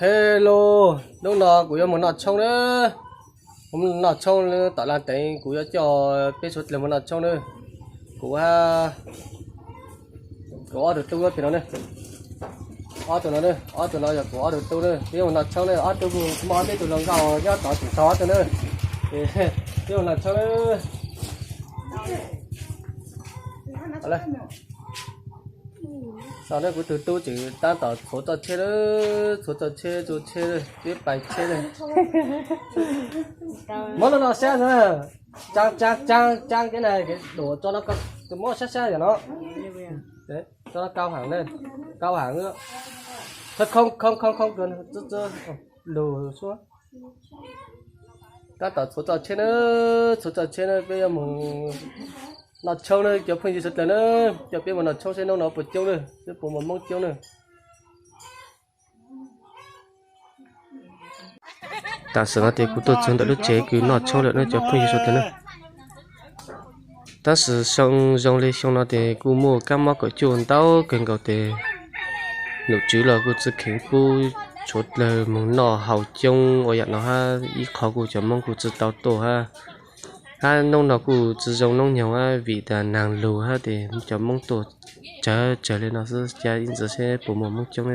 Hello, hnub no kuv yuav mus noj tshoob na. Kuv mus noj tshoob tom Laj Teev, kuv yuav coj peb suav dlawg mus noj tshoob na. Kuv hab kuv ob tug tub pem no ne. Ob tug no, ob tug no yog kuv ob tug tub na. Peb mus noj tshoob na, ob tug kuv muaj ob peb tug hluas nkauj nyob tod tseem tog ob tug na. Peb mus noj tshoob na. Saum no kuv tug tub tseem tab tom txhuav txoj tsheb na, txhuav txoj tsheb, txhuav tsheb, peb pais tsheb na. Muab no no sab na, tsaa tsaa tsaa tsaa kev na, kev duam tso no, muab sab sab yom no. Tso no kau heev na, kau heev. Khoob khoob khoob khoob, lug suab. Tab tom txhuav txoj tsheb na, txhuav txoj tsheb na, peb yuav mus noj tshoob na cov phooj ywg suav dlawg na, coj peb mus noj tshoob seb hnub no puas coob na, seb puas muaj Hmoob coob na. Tam sim no ces kuv tuaj txug ntawm lub tsev kws noj tshoob lawm na cov phooj ywg suav dlawg na. Tab sis xyoo zoo li xyoo no ces kuj muaj kab mob kaum cuaj ntau kawg nkaus ces nom tswv los kuj tsi kheev pub suav dlawg moog noj haus coob ua yam no hab, ib qho kuj cov Moob kuj tsi tau tuaj hab. Hab noob no kuj tsi zoo noob nyoog hab vim tas naag lug hab ces cov Moob tuaj tsawg tsawg li no xwb, ca ib ntsis seb puas muaj Moob coob.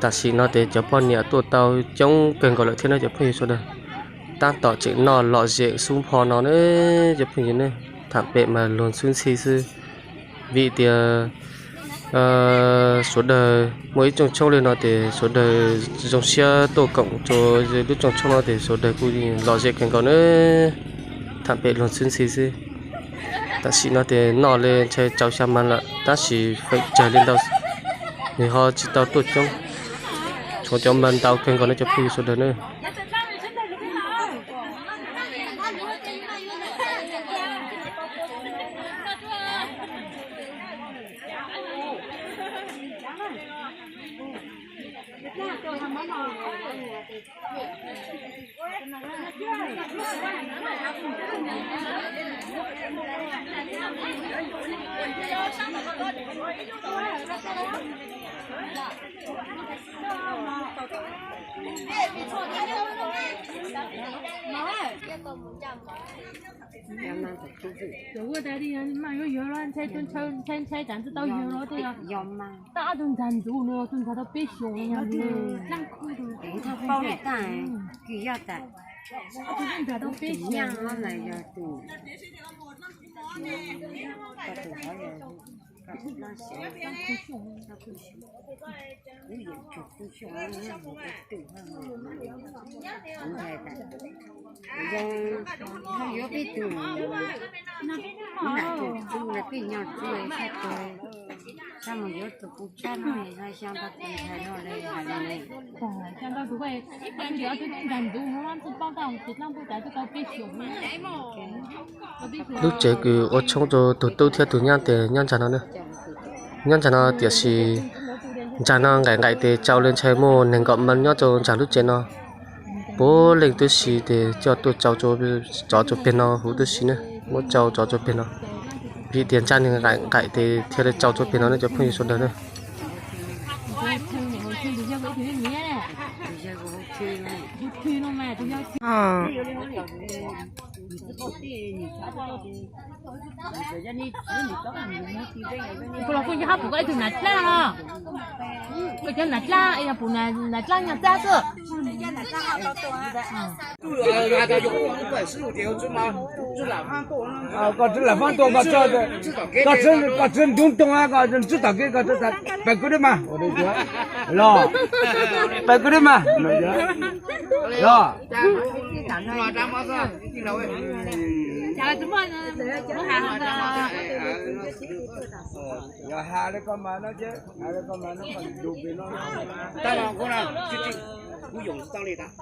Tam sim no ces cov poj niam tuaj tau coob kawg nkaus lawm thiab na cov phooj ywg sawv daws. Tab tom tseem noj lom zem xub pho no na cov phooj ywg ne, tham pem mas luag ntxhwb ntxhi xwb. Vim tias sawv daws muaj ib rooj tshoob li no ces sawv daws zoo siab tuaj koom rua lub rooj tshoob no ces sawv daws kuj lom zem kawg nkaus na, tham pem luag ntxhwb ntxhi xwb. Tam sim no ces noj li ntshai tsau xya mas lawm tab sis feem tsawg li ntau, nws ho tsis tau tuaj coob, tshuav cov mas ntau kawg nkaus no cov phooj ywg sawv daws na. Ua tas li mas yuav yug los ntshai, ntshai tsam tsi tau yug los tej, tab ob tug ntag ntxuv no, tug ntag tau peb xyoos no. Paub tas kws yog tas ob tug ntag tau peb xyoos no. Kuv yawm tug tub xyoo, kuv ntshai tas kuv yuav peb tug, kuv nam tug tub na peb nyob txug sab tag. Lub tsev kws ua tshoob rau tug tub thiab tug nyab tes nyob ntawm no, nyob ntawm no, tiam sis ntawm no nqaim nqaim tes tsau le ntshai muaj nees nkaum mas nyob rau ntawm lub tsev no. Puav leej tub si tes coj tuaj tsau, tsov tsau peg no huv tub si ne, muab tsau tsov tsau peg no. Vim tias ntsa nws nqaim nqaim tes thiaj li tsau tsau peg no ne cov phooj ywg sawv daws ne. Kuv los kuj yog hab pum koj ib tug nas dlaj no. Koj cov nas dlaj, yog pum nas dlaj nyag txab xwb. Koj tsw lam fab tua, koj tsw ntub toog, koj tsw tom kev, koj pab kuv dib mas, los, pab kuv dib mas, los. Yog has li koj mas no ces, has li koj mas no, tab mas kuv no, kuv yoom tsis tau li tas.